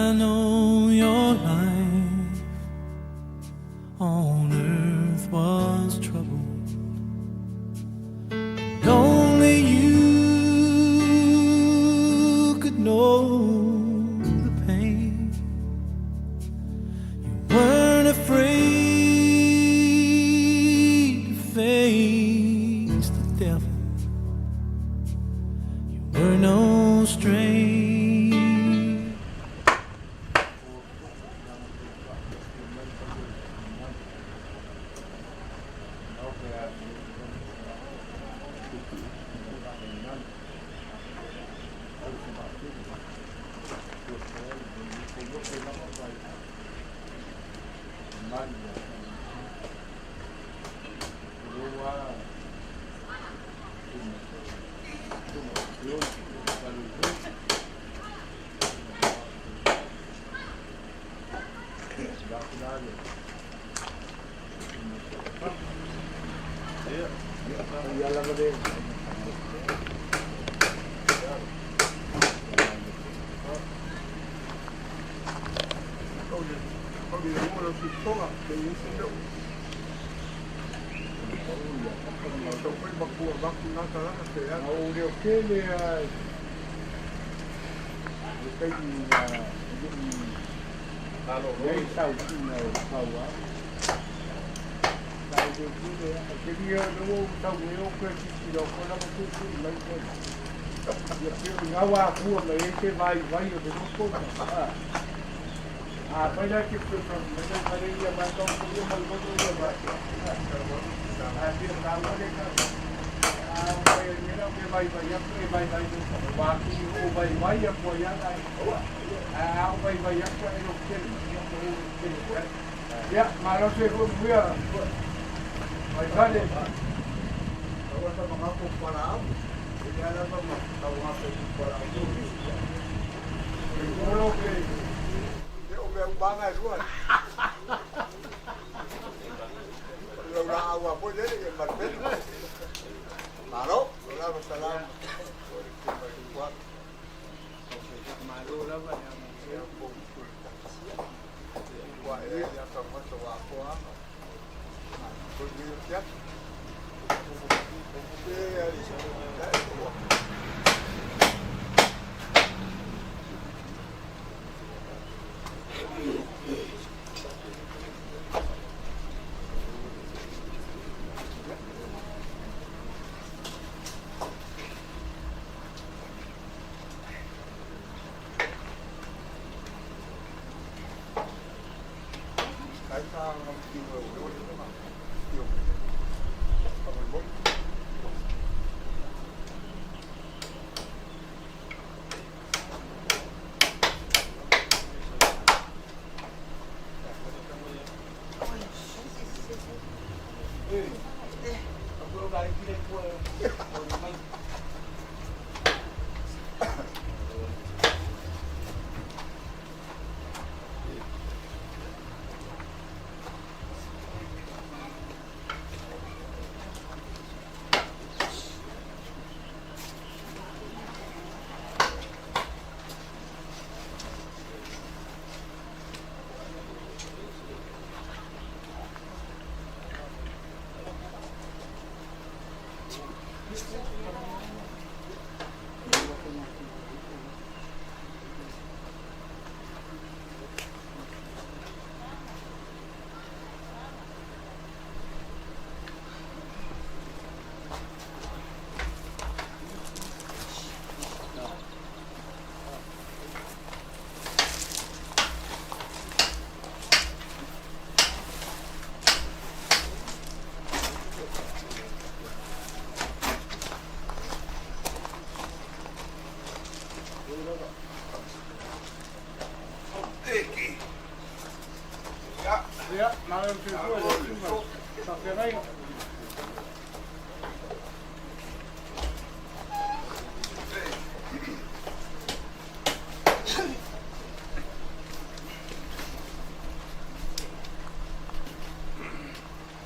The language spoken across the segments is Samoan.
I know your life on earth was troubled. And only you could know the pain. You weren't afraid to face the devil. You were no stranger.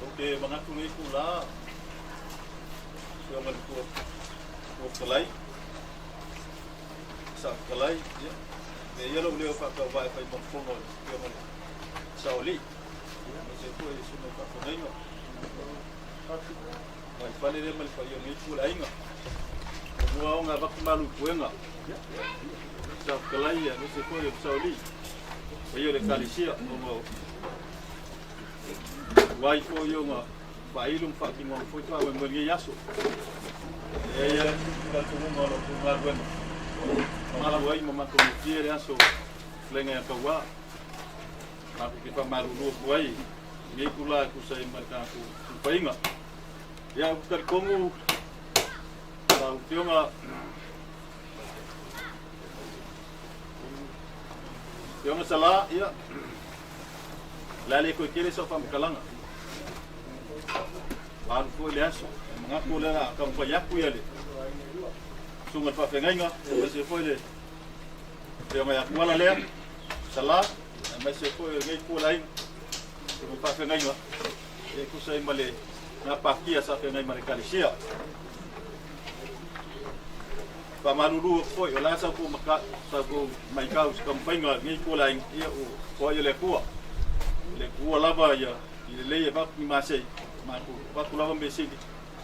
Ou te manatu i lenei itulā, lau Afioga i le Fofoga Fetalai, le Saofetalai, ia, Avea ia lou leo faatauvaa e fai ma fono a le Afioga i le Saoalii, aemaise ai foi le Susuga i Faafeagaiga mai fale lea ma le paia o lenei itu o le aiga. Muamua ona avatu malu i puega sa fetalai aemaise foi o le Saoalii, paia o le Ekalesia ona o tuai foi ona faailo ma faatino ai foi faamoemoe i lenei aso. E i ai lava le talitonuga o la outou galuega mamalu ai ma matagofie le aso Fetalaiga ia Tauā. Matou te faamalulu atu ai i lenei itula e tusa ai ma le tatou sulufaiga. Ia, ou te talitonu lau Afioga Afioga Sala, ia, o le a le toe tele sau faamatalaga. Ua alu foi le aso. E manatu o le a taumafai atu ia le susuga i le faafeagaiga, aemaise foi le afioga ia Tuala lea, Sala, aemaise foi o lenei itu o le aiga, susuga i le faafeagaiga, e tusa ai ma le gapatia sa feagai ma le Ekalesia. Faamalulu atu foi, o le a sa outou matau i se taumafaiga a lenei itu o le aiga, ia ua foai e le Atua. O le Atua lava ia i lelei e avatu ni masei, matou avatu lava mea sili,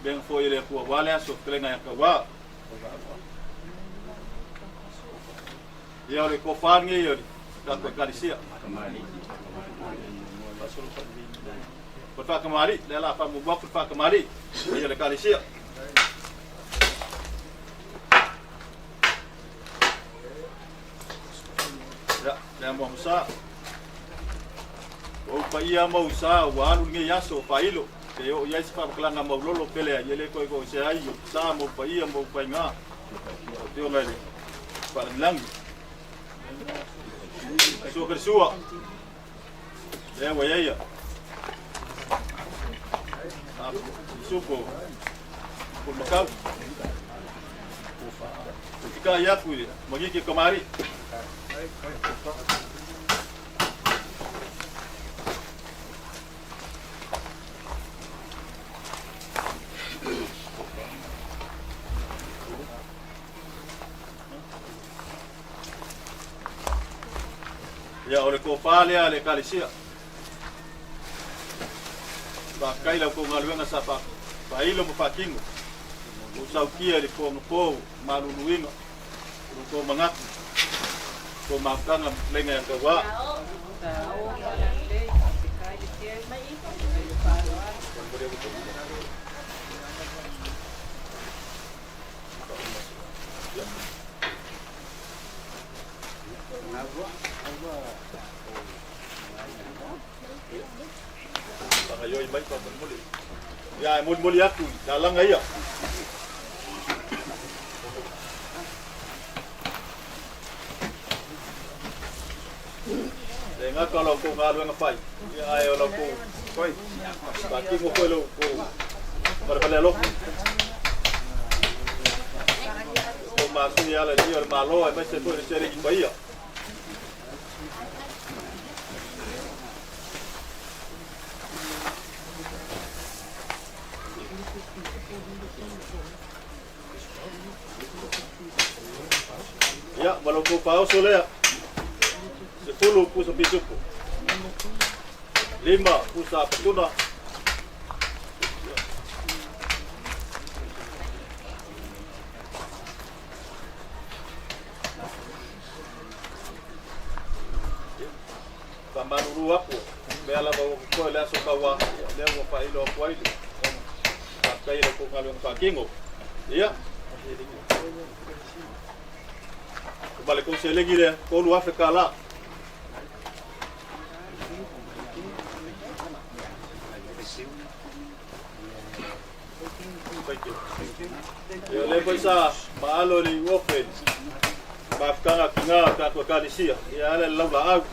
mea na foai e le Atua aua le aso fetalaiga ia Tauā. Ia o le tofa lenei o le tatou Ekalesia. O le faatamalii, lea o le a faamuamua atu le faatamalii, paia o le Ekalesia. Ia, le amuamu sa. O ou paia ma ou sa ua alu lenei aso o faailo, pe oo i ai se faamatalaga maulolo pe leai, e le toe toesea ai ou sa ma ou paia ma ou faiga. Lau Afioga i le Faalagilagi. Sua ka sua. Lea ua i ai ia. Supo. Pulumakau. Tika i aku i le magiki kamari. Ia, o le tofa lea a le Ekalesia. Faafetai i la outou galuega sa faailo ma faatino. Ua sautia i le po maluluina o lo outou manatu, outou mafutaga ma fetalaiga ia Tauā. Faagaioi mai faamolemole. Ia, e molimoli atu i lalaga ia. Le gata o la outou galuega fai, ia ae o la outou faatino foi lo outou valevale alofa. Outou masui e ala i le o le Malo aemaise foi le seleni paia. Ia, ma lo outou faaoso lea. 10 pusa pisupo. 5 pusa apatuna. Faamalulu atu, mea lava ua totoe le aso taua, lea ua faailo atu ai le faafetai i la outou galuega faatino. Ia, ma le tou seleni lea, $3,000. Ia, o lea foi sa maalo le iuofe mafutaga tina o tatou Ekalesia, ia ala le laulaau.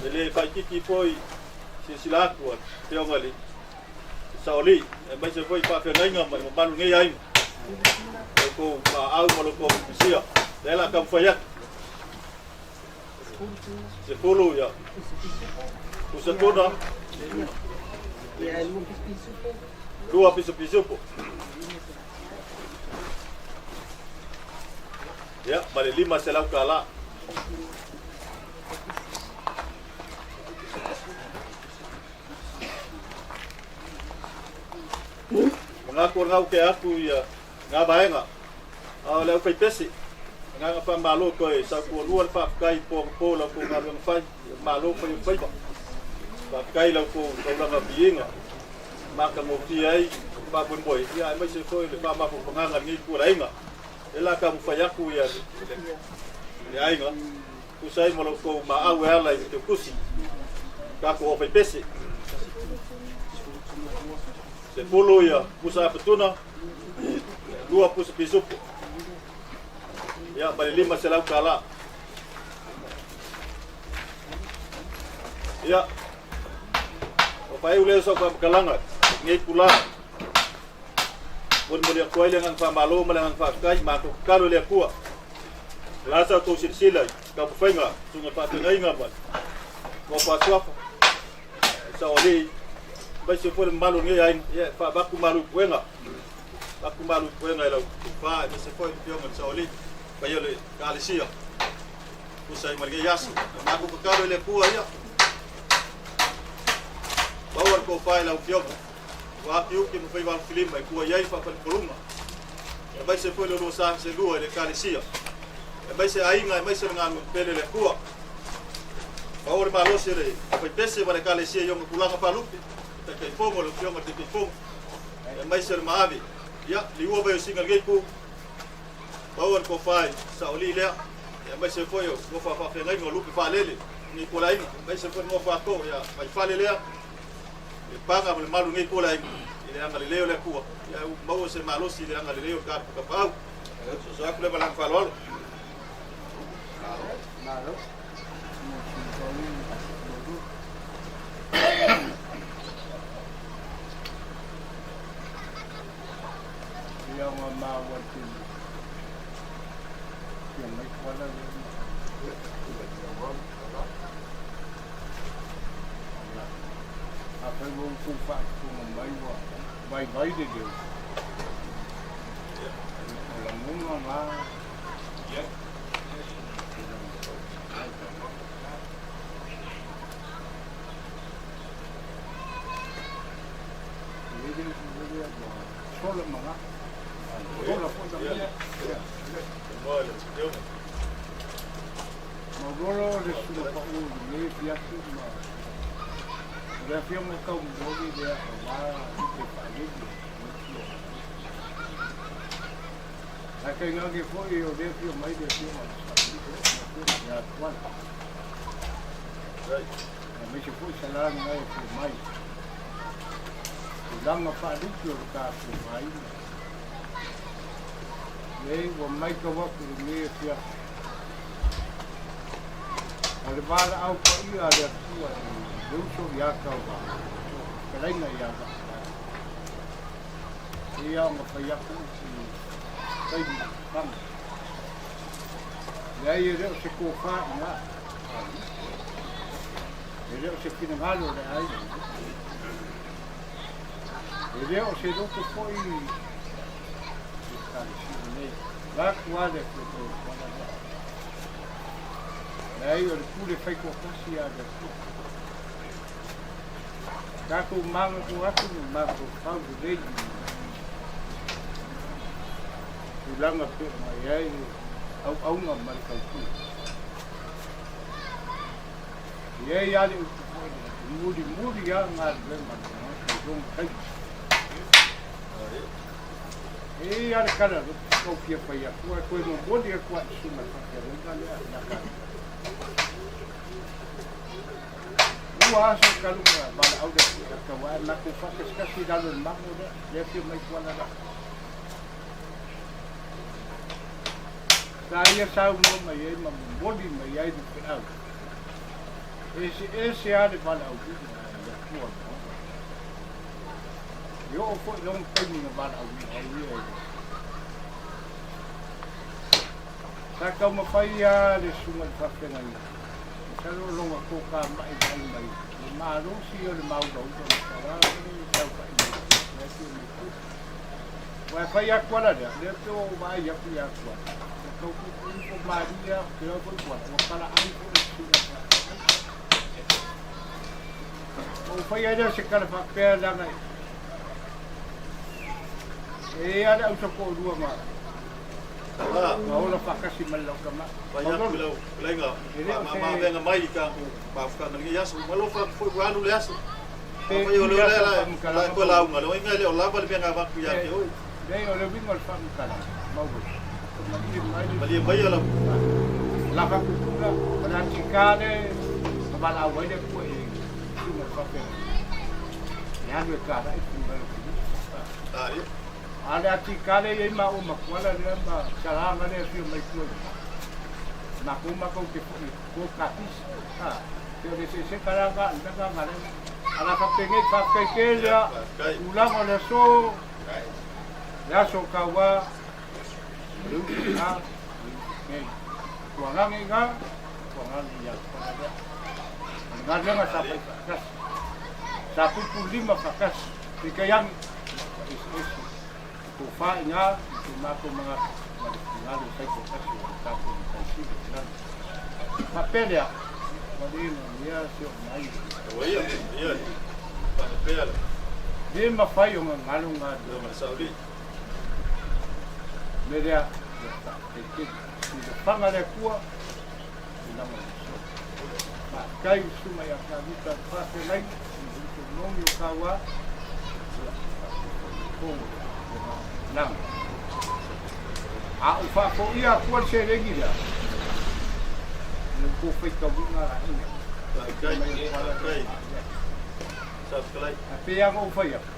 E le faaitiiti foi silasila atu a le Afioga i le Saolii, aemaise foi faafeagaiga ma le mamalu o lenei aiga, lo outou paau ma lo outou misia. Lea o le a taumafai atu. 10 ia. Pusa tuna. 2 pisopisupo. Ia, ma le $500. Manatu o lena ua tea atu ia na vaega, a o le aufaipese, agaga faamalo toe sautualua le faafetai po ma po la outou galuega fai, malo fai o faiva. Faafetai la outou taulaga viiga, matagofie ai le faamoemoe, ia aemaise foi le faamafaufagaga i lenei tualaiga. E la taumafai atu ia le aiga, tusa ai ma la outou maau e ala i le teutusi, tatou aufaipese. 10 ia pusa apatuna, 2 pusa pisupo, ia ma le $500. Ia, o faaiu lea o sau faamatalaga i lenei itula. Molimoli atu ai le agaga faamalo ma le agaga faafetai, matou tatalo i le Atua. O le a sa outou silasila i taumafaiga, susuga i faafeagaiga ma nofo a suafa, le saoalii, aemaise foi le mamalu o lenei aiga, ia e faavatu malu i puega, avatu malu i puega i lau tofa, aemaise foi le afioga i le saoalii, paia o le Ekalesia, tusa ai ma lenei aso. E matou tatalo i le Atua ia, maua le tofa i lau afioga, ua atiuti ma faiva alofilima e tua i ai faafalepoluga, aemaise foi le lua sa selua i le Ekalesia, aemaise aiga, aemaise le galuega pele le Atua. Maua le malosi o le faipese ma le Ekalesia i ona tulaga faalupe, Taitaifono, lau Afioga i le Taitaifono, aemaise o le maave. Ia, liua mai o singa lenei itu, maua le tofa i saolii lea, aemaise foi o nofo a faafeagaiga o lupe faalele, lenei itu o le aiga, aemaise foi le nofo a too, ia, mai fale lea, le paga ma le malu lenei itu o le aiga, i le agalelei o le Atua, ia maua se malosi i le agalelei o le tatou Tapaau. Soso atu lea ma le agaga faaaloalo. Malo. Ia nga maua te ia mai kuala le ia a fai ua outou faafofoga mai ua vaivai le leo o lagona la. Maulolo le susuga pau i lenei afiafi ma o le afioga taumoli lea aua lupe faalele. Ae tainane foi o lea afio mai le afioga i le Saolii, le afioga ia Tuala. Aemaise foi Salani na e afio mai. Tulaga faalupe o le tatou aiga. Nei ua matau atu i lenei afiafi. O le valaau paia a le Atua i le uso ia Tauvao, fetalaiga ia Vaai. Ia ona fai atu upu i taimi faga. Leai e le o se tofa i ina. E le o se finagalo o le aiga. E le o se loto foi i Ekalesia nei. Vaeatu lava le Atua toe tuala lea. Leai o le pule faitoatasi a le Atua. Tatou manatu atu ma mafaufau lelei i tulaga pei ona i ai le auauna ma le tautua. E i ai lava le upu foi lea, e mulimuli lava galuega a le tagata i lona taimi. E i ai lava le tala loto tau fia fai atu, ae toe momoli atu lava i le susuga i le faafeagaiga lea ia tatou. Ua aso talu ona valaau le Atua ia Taua ae matou faakasikasi i lalo o le mago lea, lea afio mai Tuala la. Sa ia saunoa mai ai ma momoli mai ai le feau. Eseese lava le valaauina e le Atua o le tagata. E oo foi lona taimi na valaauina ai ia e le Sa taumafai lava le susuga i le faafeagaiga, masalo o lona tokamai vaai mai le malosi o le maulauula ma tala le tautai mai le afio mai tua. Aua e fai atu ala lea, lea pei ua ou vaai atu ia Tuala, Tau puipui po malie ou te iloa foi Kuala ua palaai foi le susuga i le faafeagaiga. Ona ou faia ai lea o se tala faapea leaga e i ai lava le auso toalua na na ola faatasi ma le lautama. Fai atu i lau fetalaiga faamama-avega mai i tatou mafutaga i lenei aso. Ua alofa atu foi ua alu le aso. Afai o lea la e toe lauga, lona uiga e le o lava le mea na avatu ia te oe. Leai, o le uiga o le faamatalaga, Maulolo, malie mai le. Malie mai lau. Lava pupula, o le atika le na valaau ai le Atua i susuga i le faafeagaiga, e alu e talai le finagalo o Keriso. A o le atika lea e i ai maua ma Kuala lea ma Salaga lea e afio mai tua i ina, matou matou te foi e toto kapisi. Pei o le eseesega la lena o le mea lena na ala ai. A o le a faapenei, faafetai tele lava, tulaga o le aso, le aso o taua, o le uso i ina, o le uso i inei. Tuagage i ina, tuagage i Alofaga lea. O le galuega sa fai faatasi, sa pupulima faatasi, peitai ane, ua eseese le tofa i ina ma so matou manatu ma le finagalo e fai toatasi o le tatou Matai Sili i lalo. Faapea lea, ua le nanea se oo mai i le le mafai ona galo galuega. Me lea, ia faafetai tele. Silafaga le Atua, tulaga o le aso. Faafetai i le Susuga ia Kavita Faafeagaiga, i le uso moni o Kaua, ia faapea foi le Fono o le Lana. A ou faafoia atua le seleni lea, o le tou faitauina laia. Faafetai, faafetai. Ae pei lava ona ou fai atu,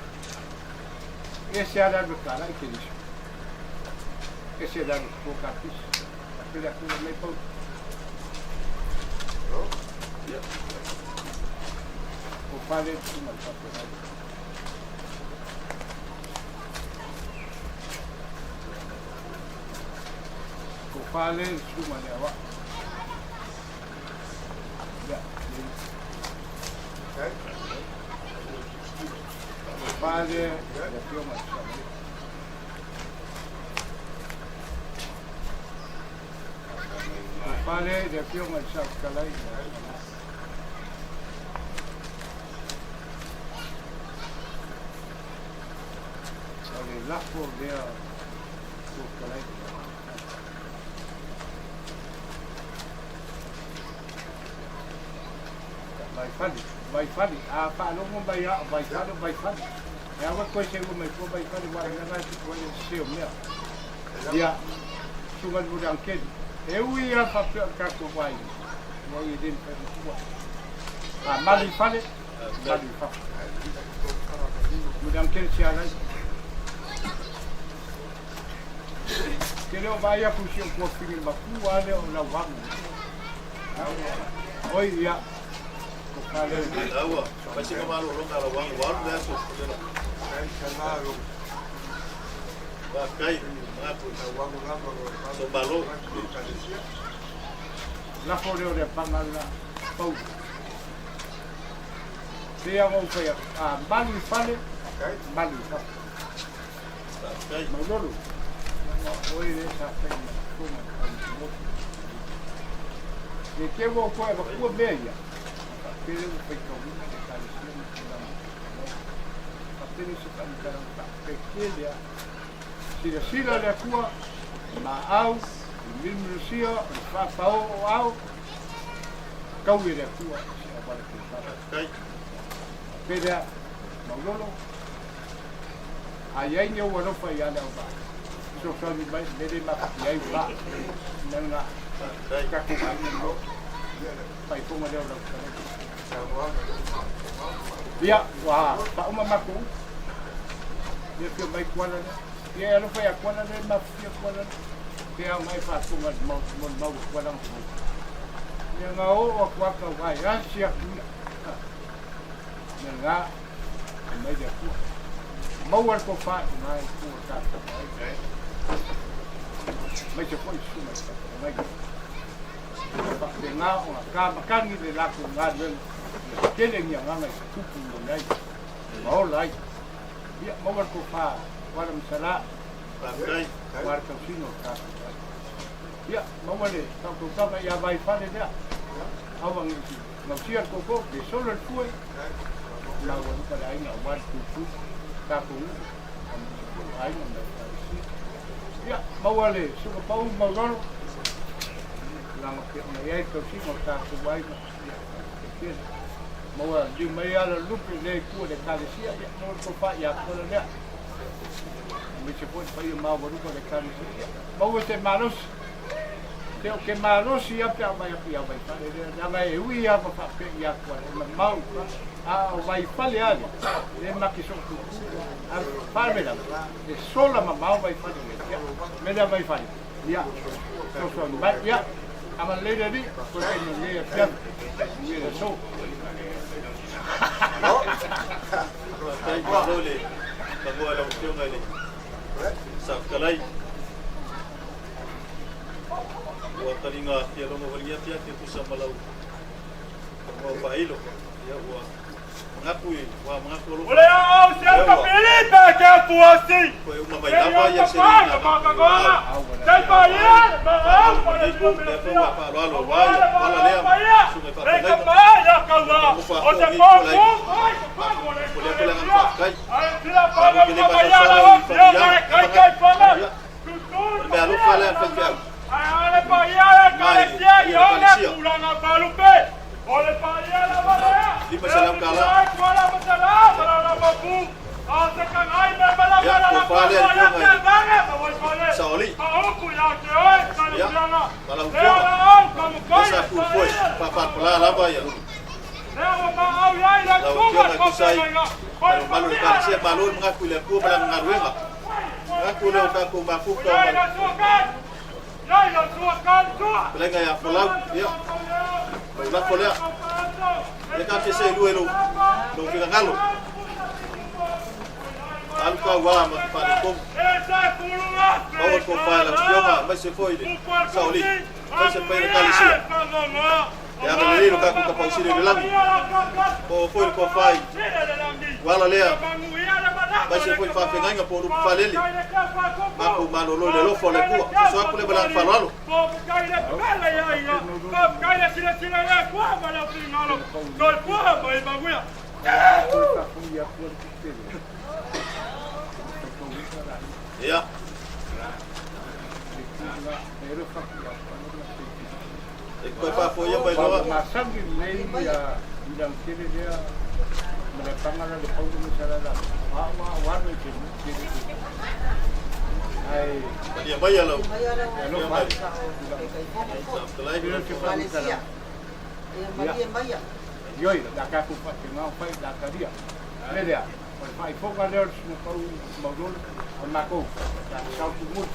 e ese lava le alu e talai Keriso, ese le alu e toto kapisi. Faapea le Atua mai Paulo. O fale le susuga i le faafeagaiga. O fale le susuga i le aoao. Ia, o fale le afioga i le Samaria. O fale le afioga i le Saofetalai. O le lafo lea Saofetalai. Vaifale, Vaifale, a faalogo mai lava o Vaifale, o Vaifale. E aua toe seua mai fua Vaifale, aua o le mea lena e tupu ai le sese o mea. Ia, Susuga i le Muliaukeli, e ui lava faapea o le tatou aiga, ua i e le mafai ona tuua. A malu i fale, malu i fafo. Muliaukeli Sialai. Te le o vaai atu i si ou tuafafine matua lea o Lauaga. Oi, ia. Ko fale. Laua, fai sina malologa a Lauaga, ua alu le aso. Faafetai, manatu. So malo. Lafo lea o le apaga la pau. Pei lava ona ou fai atu, a malu i fale, malu i fafo. Maulolo, leaga o oe lea sa fai ma tona o Faamasinoga. Ne i te i ua ou toe avatua mea ia, ona faapea lea ua faitauina le Ekalesia ma tulaga faapena. Faapea lea o se faamatalaga faafetai tele lava. Silasila le Atua, o le maau, o le milumilusia, o le faapao o ao, tau e le Atua i se auala televave. Faapea lea, Maulolo, A i ai ni ou alofa ia le auvaa, fesoasoani mai i mea le mafatia ai ua mea lena tatou aiga le loto faaifoga lea o lau fetalaiga. Ia, ua faauma matou upu. Ia afio mai Kuala lea. Ia e alofa ia Kuala lea e mafatia Kuala lea. Pe ao mai faafofoga i le molimau a Kuala na fou. Ia na oo atu lava tauva e asi atu ia. Mea lena mai le Atua. Maua le tofa i ina i tua o tatou aiga. Aemaise foi i susuga i faafeagaiga. Ia faapena ona tamatagi le latou galuega ia tele ni agaga i tupu mai ai ma ola ai. Ia maua le tofa Kuala Masala aua le tausiga o tatou aiga. Ia, maua le faautautaga ia Vaifale lea. Aua ne i gausia le koko, pe solo le fue. Maualuga le aiga aua le puipui tatou nuu, aemaise foi o aiga ma Ekalesia. Ia, maua le suka pau maulolo, tulaga pei ona i ai le tausiga o tatou aiga, ia, faafetai tele. Maua liu mai ala lupe lea i tua i le Ekalesia, ia, maua le tofa ia Akola lea. Aemaise foi le paia maualuga o le Ekalesia, ia, maua se malosi. Te o ke malosi ia pe a mai aku ia Vaifale lea, leaga e ui lava ma faapea i atu ale, e mamao i tua, a o Vaifale lava lea, lea ma te sootutu, a faalavelave, e sola mamao Vaifale lea, ia, me lea Vaifale, ia, sosoani mai, ia, agalelei le Alii, toe taimi o lenei afiafi, manuia le aso. Faafetai malo le tanoa i lau Afioga i le Safetalai. Ua taliga fia logo foi lenei afiafi e tusa ma lau tanoa faailo. Ia ua manatu i ua manatu alofa. O le aau se Lea ka ua Filipe ke fuasi. toe uma mai Ke lava ia ia ka le seleni pai na ka avatu i Te lau pa ia ma au faamalo pa le lenei tua itu, lea foi pila. ua faaaloalo Awa aua le ia ala ma lea pa ma ia. susuga i Le ka faafeagaiga. ma ia ka Ua wa. tagofa O atoa te lenei po itu ku alai ai ka pa mo le momoli ka atu le le agaga tia. faafetai. Ai tila pa Tatou le te le ma ia la masalosalo o i tia faamanuiaga ka e kai manatu. kai pa la. Ia, Tutu o le pa mea ia alofa lea la a le la. faifeau Ai ale pa ia le ka mai le le tia paia i o le ona Ekalesia. kulanga palupe. O le pa ia la va lea. Le $500. ai kuala masala Ia, mala la mapu. A se kangai me mala ia, mala la tofa lea pa i le ia Afioga te i le vanga ma wai pale. Saoalii. Pa uku ia te oi ka le Ia, kulanga. ma lau Le Afioga, ala au ka lea mukai sa le pa fuifue ia le pa faapalapala ia. lava ia Le o ma au ia i le lau tunga Afioga e ko tusa te ai ngai. ma Oi le pa mamalu o le ia Ekalesia. la. Malo le manatu i le Atua ma lana galuega. Manatu lea o tatou mafuta Ia ma i le la sua kai. Ia i la sua kai sua. fetalaiga ia Folau. Ia, lou lafo lea. Ia taatia seelua i lou lou finagalo. Alu tauā ma te faaletonu. Maua le tofa i lau Afioga aemaise foi le Saoalii, aemaise le paia o le Ekalesia. Ia agalelei lo tatou Tapaau Sili i le lagi. Maua foi le tofa i ua ala lea, aemaise foi faafeagaiga po o lupe falele. Matou malolo i le alofa o le Atua. Soso atu lea ma le agaga faaaloalo. Ia. E toe faafoia mai Ua loa. masani lelei tulaga tele lea ma le apaga la le paula ma salala a ua ua alu ai te tele ae Malia maia lau e alofa Afioga i atu le tulaga Safetalai ma e lau le o se Afioga. faamatalaga ia ioe la tatou faatega o fai la talia le lea o le faaifoga lea o le susuga pau maulolo o matou sao tumuli.